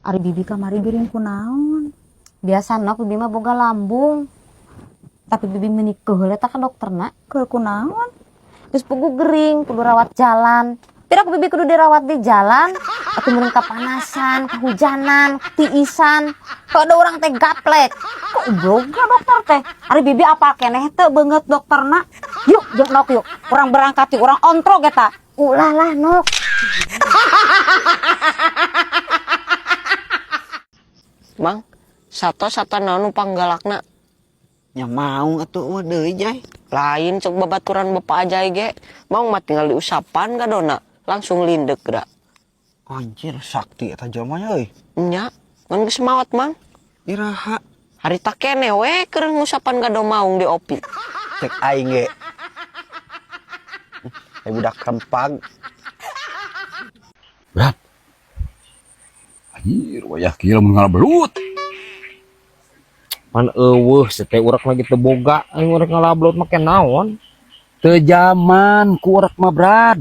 Ari bibi kamari gering kunaon? Biasa Nok, bibi mah boga lambung. Tapi bibi meuni keheul eta ka dokterna. Keheul kunaon? Geus puguh gering, kudu rawat jalan. Pira ku bibi kudu dirawat di jalan, atuh meureun kapanasan, kehujanan, tiisan. Kok ada orang teh gaplek. Kok boga dokter teh? Ari bibi apal keneh teu beungeut dokterna? Yuk, jeung Nok yuk. Urang berangkat yuk, urang ontrog eta. Ulah lah, Nok. Mang, sato sato naon nu panggalakna? Nya maung atuh eueuh deui Jai. Lain cek babaturan bapak Ajai ge. Maung mah tinggal diusapan gadona, langsung lindek geura. Anjir sakti eta jelema nya euy. Nya, ngan geus maot, Mang. Iraha Harita keneh we keur ngusapan gado maung di opi. Cek aing ge. Eh budak rempag. Berat. Anjir, wayah kieu lamun ngalabelut. Pan eueuh teh urang lagi teu boga aing urang ngalabelut make naon? Teu jaman ku urek mah Brad.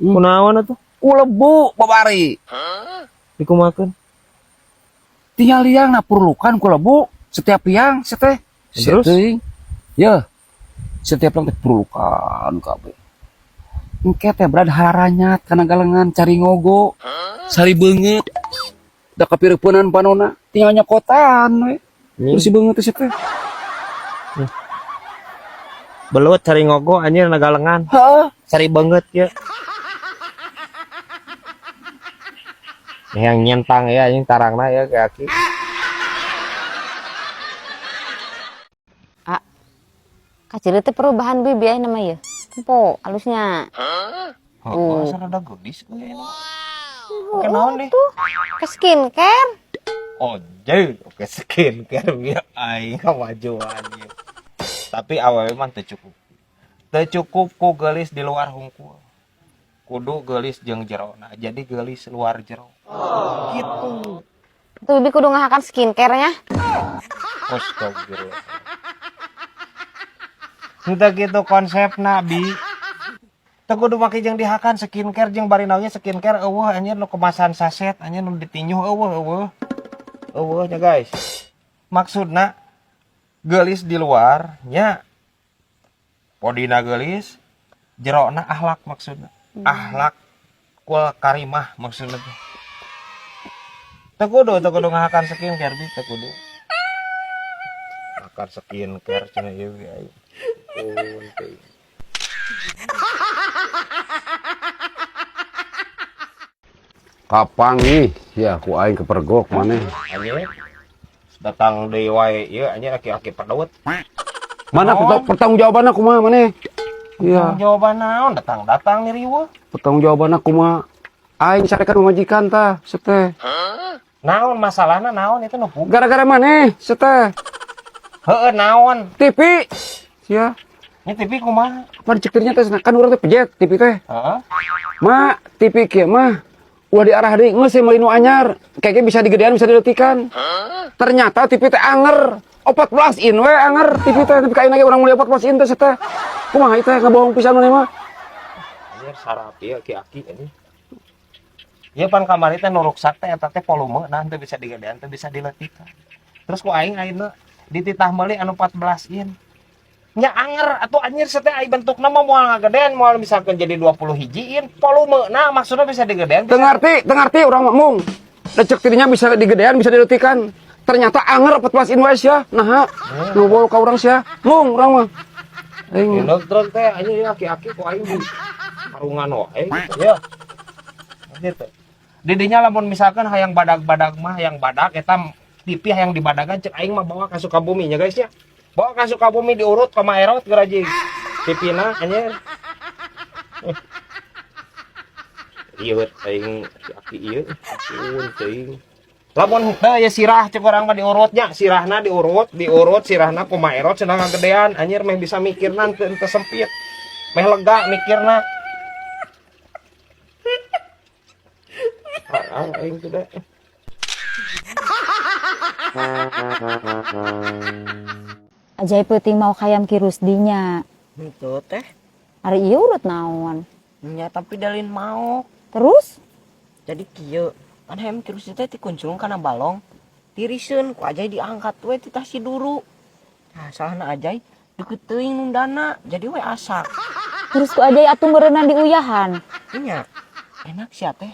Kunaon atuh? Ku lebu babari. Dikumakeun? Tinggal liang na perlukan ku lebu setiap liang seteh. Terus? Seteuing. Ya. Setiap liang teh perlukan kabeh. Engke teh Brad haranyat kana galengan cari ngogo. Sari beungeut. Da kapireupeunnan panona tinggal nyokotan we. Terus si beungeut teh teh. Belut cari ngogo anjir na galengan. Heeh. Cari beungeut ye. Yang nyentang ya anjing tarangna ya ke aki. Ah. Kaciri teh perubahan bibi ayeuna mah ieu. Empo alusnya. Heeh, asa rada geulis euy ayeuna. Oke naon deh? Tuh, ke skincare. Ojek, oke skincare ya aing kemajuan ieu. Tapi awewe mah teu cukup. Teu cukup ku geulis di luar hungkul. Kudu geulis jeung jerona. Jadi geulis luar jero. Gitu. Tuh bibi kudu ngahakan skincare-nya. Astagfirullah. Henteu kitu konsepna, Bi. Teu kudu make jeung dihakan skincare jeung bari naonnya skincare eueuh anjir nu kemasan saset anjir nu ditinyuh eueuh eueuh. Eueuh nya guys. Maksudna geulis di luar nya podina geulis jerona akhlak maksudna. Akhlak kul karimah maksudna teh. Teu kudu ngahakan skincare Bi, teu kudu. Ngahakan skincare cenah ieu ge aing. Pun teuing. Kapang nih, ya ku aing kepergok maneh. Anjir. Datang deui wae ieu anjir aki-aki pedut. Mana pertanggungjawabanna kumaha maneh? Iya. Pertanggungjawaban naon datang-datang nih riweuh. Pertanggungjawabanna kumaha? Aing carekan pamajikan tah, seteh. Naon masalahna naon itu nu puguh. Gara-gara maneh, seteh. Heeh, naon? TV. Sia. Ini TV kumaha? Apa cek teh kan urang teh pejet TV teh. Heeh. Ma, TV kieu mah ulah diarah deui geus meuli nu anyar. Kayaknya bisa digedean bisa diletikan. Ternyata TV teh anger. 14 in we anger TV teh tapi kaina ge urang meuli 14 in teh teh. Kumaha ieu teh ngabohong pisan maneh mah. Anjir sarap ieu aki-aki anjir. Ieu pan kamari teh nu ruksak teh eta teh volume nah teu bisa digedean teu bisa diletikan. Terus ku aing ayeuna dititah meuli anu 14 in. Nya anger atuh anjir seteh ai bentukna mah moal ngagedean moal misalkan jadi 20 hiji in volume nah maksudna bisa digedean. Teu ngarti, teu ngarti urang mah mung. Da cek tirinya bisa digedean bisa diletikan. Ternyata anger 14 in wae sia. Naha? Ngobrol ka urang sia. Mung urang mah. Aing Dokter teh anjir ieu aki-aki ku aing di karungan wae gitu ya. Anjir teh. Didinya lamun misalkan hayang badag-badag mah hayang badag eta TV hayang dibadagan cek aing mah bawa ka Sukabumi nya guys ya. Bawa ka Sukabumi diurut ka Maerot gerajing. TV-na anjir. Ieu aing aki-aki ieu ampun teuing. Lamun henteu ya sirah cek urang mah diurutnya, sirahna diurut, diurut sirahna ku Maerot cenah ngagedean anjir meh bisa mikirna henteu sempit. Meh lega mikirna. Ah, aing teh. Ajaib peuting mau hayam Ki Rusdinya. Henteu teh. Ari ieu urut naon? Nya tapi dalin mau. Terus? Jadi kieu. Pan hayam kirusi teh dikuncung kana balong. Tiriseun ku Ajay diangkat we titah si Duru. Nah, salahna Ajay deukeut teuing nundana jadi we asak. Terus ku Ajay atuh meureunna diuyahan. Nya, enak sia teh.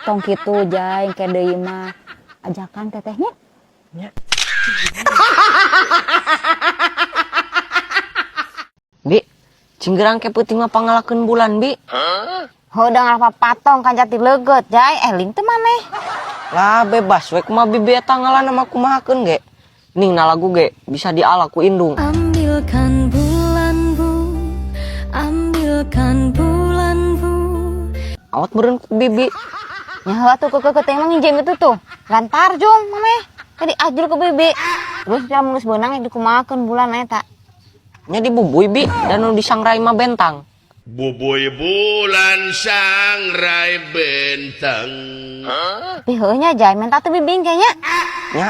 Tong kitu Jay, engke deui mah. Ajakan tetehnya. Nya. Bi, cinggerang ke peuting mah pangalakeun bulan, Bi. Heuh da ngalapa patong kan jati leugeut, Jay. Eling teu maneh. Lah bebas we kumaha bibi eta ngalana mah kumahakeun ge. Ning na lagu ge bisa diala ku indung. Ambilkan bulan bu, ambilkan bulan bu. Awat meureun ku bibi. Nya heuh atuh keukeuh teh emang nginjem itu tuh. Gantar jung maneh. Tadi ajul ke bibi. Terus jam geus beunang dikumahakeun bulan eta. Nya dibubuy bi dan nu disangrai mah bentang. Bubuy bulan sangrai bentang. Tapi heuh nya Jay, minta tuh bibi kayaknya. Nya.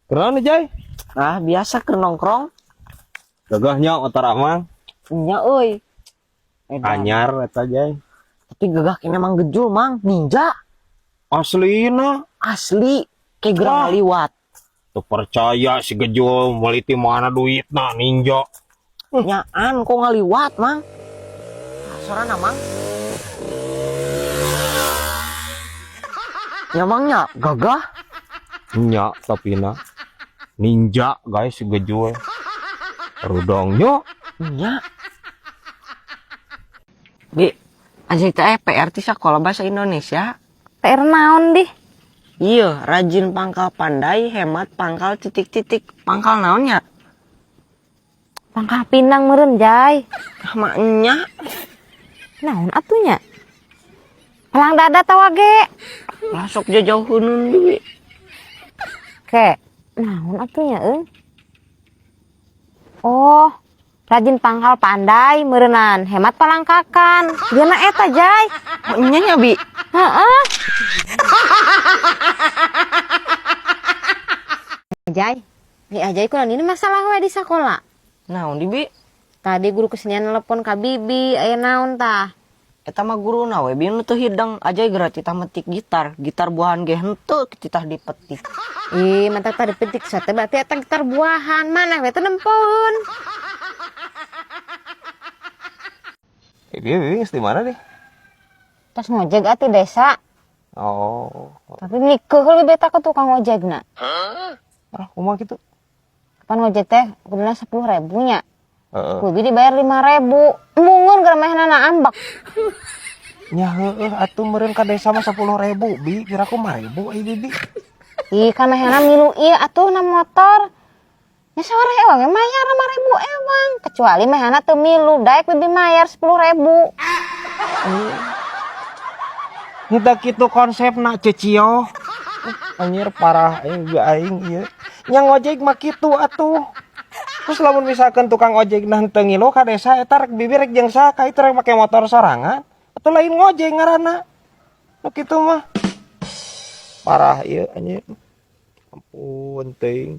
Kunaon Jay? Nah, biasa keur nongkrong. Gagahnya otor amang. Nya euy. Edan. Anyar eta Jay. Tapi gagah kene mang gejul mang, ninja. Aslina. Asli kayak gerang Wah. ngaliwat. Tuh percaya si gejul meliti mana duitna ninja. Nyaan kok ngaliwat mang. Sorana mang. Ya mangnya gagah. Nya tapi na ninja guys si gejul. Rudongnya. Nya. Bi, anjing teh PR ti sakola bahasa Indonesia. PR naon dih? Iya, rajin pangkal pandai, hemat pangkal titik-titik. Pangkal naonnya? Pangkal pinang meureun, Jay. Ah, maknya. Naon atunya? Palang dada tawa ge. Lah sok jauh heunun deui. Ke, naon atunya euy? Oh, rajin pangkal pandai meureunan, hemat palangkakan. Geuna eta, Jay. Oh, nya nya, Bi. Heeh. Jay, nih Ajay kunaon ini masalah we di sekolah. Naon di, Bi? Tadi guru kesenian nelpon ka Bibi, aya naon tah? Eta mah guruna we bi nu teu hideng, Ajay geura titah metik gitar, gitar buahan ge henteu titah dipetik. Ih, mantap tadi petik sate berarti eta gitar buahan mana we teu nempoeun. Dia bibi geus di mana deh? Tos ngojek atuh desa. Oh. Tapi nikeuh lebih beta ke tukang ojekna. Ah, kumaha kitu? Kapan ngojek teh kuduna 10.000 nya. Heeh. Ku bibi dibayar 5.000. Embungeun keur mehnana ambek. Nya heueuh atuh meureun ka desa mah 10.000, Bi. Kira ku 5.000 ai bibi. Ih, kan mehna milu ieu atuh na motor. Nya sawareh ewang ge mayar 5.000 ewang. Kecuali mehna teu milu, daek bibi mayar 10.000. Henteu kitu konsepna Cecio. Anjir parah aing bibi aing ieu. Nya ngojek mah kitu atuh. Terus lamun misalkan tukang ojek nah henteu ngilu ka desa eta rek bibi rek jeung saha ka itu rek make motor sorangan atuh lain ngojek ngaranna. Nu kitu mah. Parah ieu anjir. Ampun teuing.